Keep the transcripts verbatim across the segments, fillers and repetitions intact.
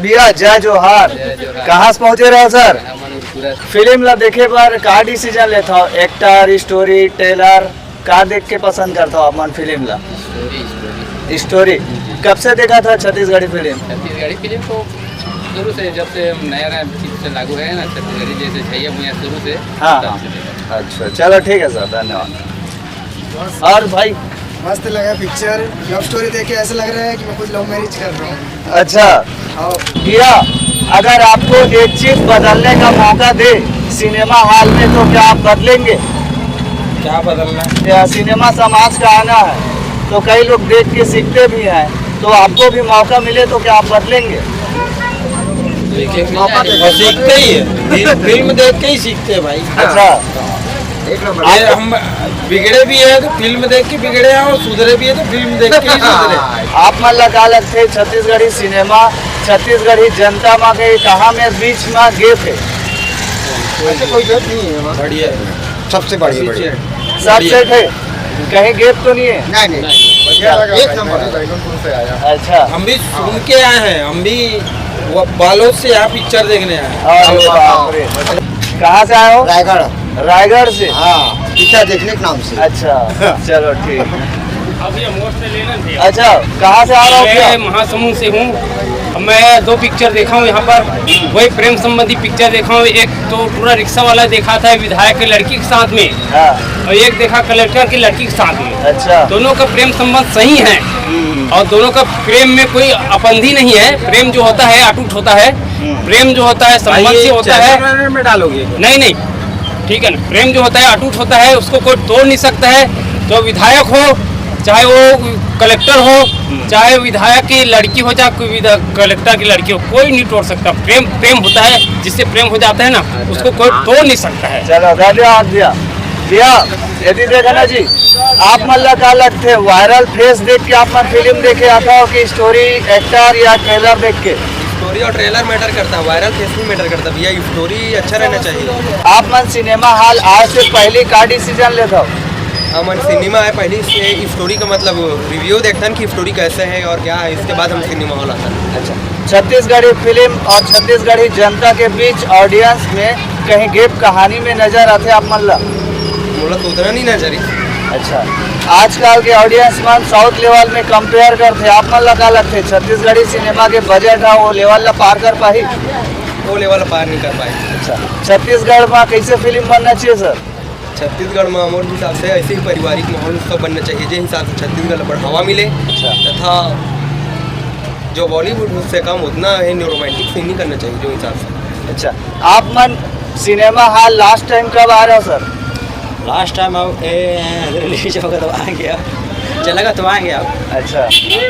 भैया, जय जोहार। जय जोहार। कहाँ से पहुँचे रहो सर? हमन पूरा फिल्म ला देखे बर का डिसीजन लेत हो? एक्टर, स्टोरी, ट्रेलर, का देख के पसंद करत हो आप मन फिल्म ला? Story, story. स्टोरी। कब से देखा था छत्तीसगढ़ी फिल्म? छत्तीसगढ़ी फिल्म तो शुरू से, जब से हम नया नया चीज से लागू है ना, छत्तीसगढ़ी जैसे छैया भुइया शुरू से, हाँ, तब हाँ। से देखा। अच्छा, चलो ठीक है सर, धन्यवाद। और भाई? मस्त लगा पिक्चर। लव स्टोरी देख के ऐसा लग रहा है कि मैं खुद लव मैरिज कर रहा हूँ। अच्छा। हाँ। भैया, अगर आपको एक चीज बदलने का मौका दे सिनेमा हॉल में, तो क्या आप बदलेंगे? क्या बदलना है? या सिनेमा समाज का आना है, तो कई लोग देख के सीखते भी हैं, तो आपको भी मौका मिले तो क्या आप बदलेंगे? देखिए, वो सीखते ही है, फिल्म, फिल्म देख के ही सीखते हैं भाई। अच्छा। एक नंबर। ये हम बिगड़े भी है तो फिल्म देख के बिगड़े हैं, और सुधरे भी है तो फिल्म देख के ही सुधरे। आप मन ला का लगथे, छत्तीसगढ़ी सिनेमा, छत्तीसगढ़ी जनता मा के कहाँ में बीच मा गैप है? अच्छा, कोई गैप नहीं है वहाँ। बढ़िया है। सबसे बढ़िया, बढ़िया। सब बढ़िया। सेट है, कहीं गैप तो नहीं है? नहीं, नहीं। बढ़िया लगा एक भाई, नंबर। मैं भी बैकुंठपुर से आया। अच्छा। हम भी सुन के आए हैं, हम भी वो बालोद से यहाँ पिक्चर देखने आए हैं। अरे बाप रे। कहाँ से आए हो? रायगढ़। रायगढ़ से? हाँ, पिक्चर देखने के नाम से। अच्छा, चलो ठीक। अच्छा, कहाँ से आ रहे हो भैया? मैं महासमुंद से हूँ। मैं दो पिक्चर देखा हूँ यहाँ पर, वही प्रेम संबंधी पिक्चर देखा हूँ। एक तो टूरा रिक्शा वाला देखा था विधायक के लड़की के साथ में, हाँ। और एक देखा कलेक्टर की लड़की के साथ में। अच्छा। दोनों का प्रेम संबंध सही है, हम्म। और दोनों का प्रेम में कोई अपंधी नहीं है। प्रेम जो होता है अटूट होता है, हम्म। प्रेम जो होता है भाई, संबंध ये से होता है। चैनल में डालोगे? नहीं, नहीं, ठीक है ना, प्रेम जो होता है अटूट होता है, उसको कोई तोड़ नहीं सकता है। तो विधायक हो, चाहे वो कलेक्टर हो, हम्म। चाहे विधायक की लड़की हो, चाहे कोई विधा-, कलेक्टर की लड़की हो, कोई नहीं तोड़ सकता। प्रेम, प्रेम होता है, जिससे प्रेम हो जाता है ना, अच्छा। उसको कोई तोड़ नहीं सकता है। चलो, धन्यवाद भैया। भैया, यदि देखा ना जी, आप मन ला का लगथे, वायरल फेस देख के आप मन फिल्म देखे आता हो कि स्टोरी, एक्टर या ट्रेलर देख के? स्टोरी और ट्रेलर मैटर करता है, वायरल फेस नहीं मैटर करता भैया, स्टोरी अच्छा रहना चाहिए। आप मन सिनेमा हॉल आए से पहले का डिसीजन लेत हो? हमन सिनेमा आए पहले से स्टोरी का मतलब रिव्यू देखथन कि स्टोरी कैसे है और क्या है, इसके बाद हम सिनेमा हॉल आथन। अच्छा, छत्तीसगढ़ी फिल्म और छत्तीसगढ़ी जनता के बीच ऑडियंस में कहीं गैप कहानी में नजर आथे आप मन ला? मोला तो उतना नहीं नजर ही। अच्छा, आजकल के ऑडियंस मन साउथ लेवल में कंपेयर करथे, आप मन ला का लगथे छत्तीसगढ़ी सिनेमा के बजट हा वो लेवल ला पार कर पाही? वो लेवल पार नहीं कर पाए। अच्छा, छत्तीसगढ़ में कैसे फिल्म बनना चाहिए सर? छत्तीसगढ़ में मोर हिसाब से ऐसे ही पारिवारिक माहौल सब बनना चाहिए, जे हिसाब से छत्तीसगढ़ ला बढ़ावा मिले अच्छा। तथा जो बॉलीवुड से कम उतना है रोमांटिक सीन नहीं करना चाहिए जो हिसाब से। अच्छा, आप मन सिनेमा हॉल लास्ट टाइम कब आ रहे हो सर? लास्ट टाइम अब ए रिलीज होगा तो आ गया, चलेगा तो आ गया। अच्छा,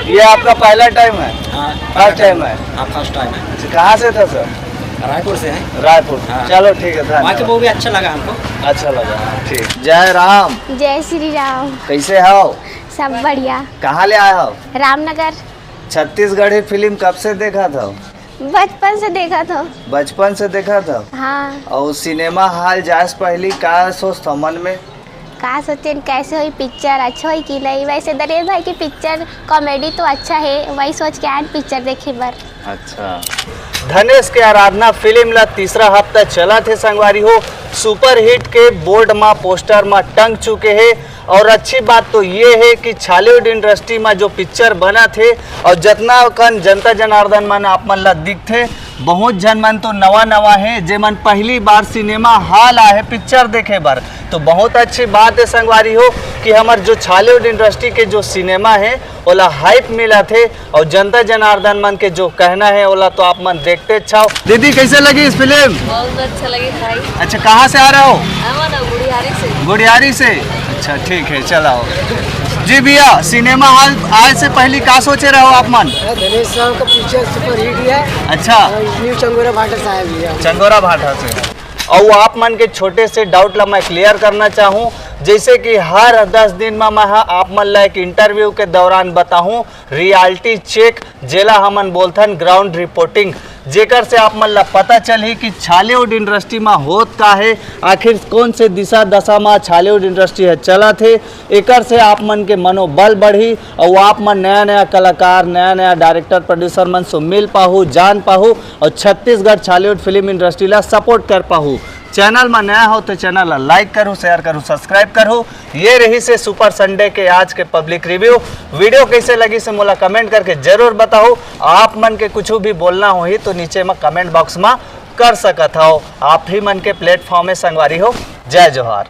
ये आपका पहला टाइम है? हाँ, फर्स्ट टाइम है? हाँ, फर्स्ट टाइम है। अच्छा, कहाँ से था सर? रायपुर से हैं। रायपुर। हाँ। चलो ठीक है, वहाँ के धन्यवाद। वो भी अच्छा लगा हमको। अच्छा लगा, ठीक। जय राम। जय श्री राम। कैसे हो? सब बढ़िया। कहाँ ले आए हो? रामनगर। छत्तीसगढ़ी फिल्म कब से देखा था? बचपन से देखा था। बचपन से देखा था? हाँ। और सिनेमा हॉल जाए से पहली का सोच था मन में? का सोचेन, कैसे होई पिक्चर, अच्छा होई कि नहीं? वैसे दलेर भाई की पिक्चर कॉमेडी तो अच्छा है, वही सोच के आन पिक्चर देखे बर। अच्छा। धनेश के आराधना फिल्म ला तीसरा हफ्ता चलत हे संगवारी हो। सुपरहिट के बोर्ड मा, पोस्टर मा टंग चुके हे। और अच्छी बात तो ये हे कि छॉलीवुड इंडस्ट्री मा जो पिक्चर बनत हे और जतना कन जनता जनार्दन मन आप मन ला दिखथे, बहुत झन मन तो नवा नवा हे, जे मन पहली बार सिनेमा हॉल आए हे पिक्चर देखे बर। तो बहुत अच्छी बात हे संगवारी हो कि हमर जो छॉलीवुड इंडस्ट्री के जो सिनेमा हे, ओला हाइप मिलत हे और जनता जनार्दन मन के जो कहना हे, ओला तो आप मन देखते अच्छा हो। दीदी, कैसे लगी इस फिल्म? बहुत अच्छा लगे भाई। अच्छा, कहाँ से आ रहे हो? हम ना गुड़ियारी से। गुड़ियारी से? अच्छा, ठीक है, चलाओ। जी भैया, सिनेमा हॉल आए से पहली का सोचे रहो आप मन? धनेश साहब का पिक्चर सुपरहिट है। अच्छा। और न्यू चंगोरा भाटा साहब भी है। चंगोरा भाटा से। और आप मन के छोटे से डाउट ला मैं क्लियर करना चाहूँ जैसे कि हर दस दिन म मैं ह आप मन ला एक इंटरव्यू के दौरान बताहूँ, रियलिटी चेक, जेला हमन बोलथन ग्राउंड रिपोर्टिंग, जेकर से आप मन ला पता चलही कि छॉलीवुड इंडस्ट्री म होत का हे, आखिर कौन से दिशा दशा म छॉलीवुड इंडस्ट्री ह चलत हे। एकर से आप मन के मनोबल बढ़ही अउ आप मन नया नया कलाकार, नया नया डायरेक्टर प्रोड्यूसर मन से मिल पाहू, जान पाहू अउ छत्तीसगढ़ छॉलीवुड फिल्म इंडस्ट्री ला सपोर्ट कर पाहू। चैनल म नया हो तो चैनल ला लाइक करू, शेयर करू, सब्सक्राइब करू। ये रहिसे सुपर संडे के आज के पब्लिक रिव्यू। वीडियो कैसे लगिसे मोला कमेंट करके जरूर बताहू। आप मन के कुछ भी बोलना होही तो नीचे म कमेंट बॉक्स म कर सकत हव। आप ही मन के प्लेटफॉर्म हे संगवारी हो। जय जोहार।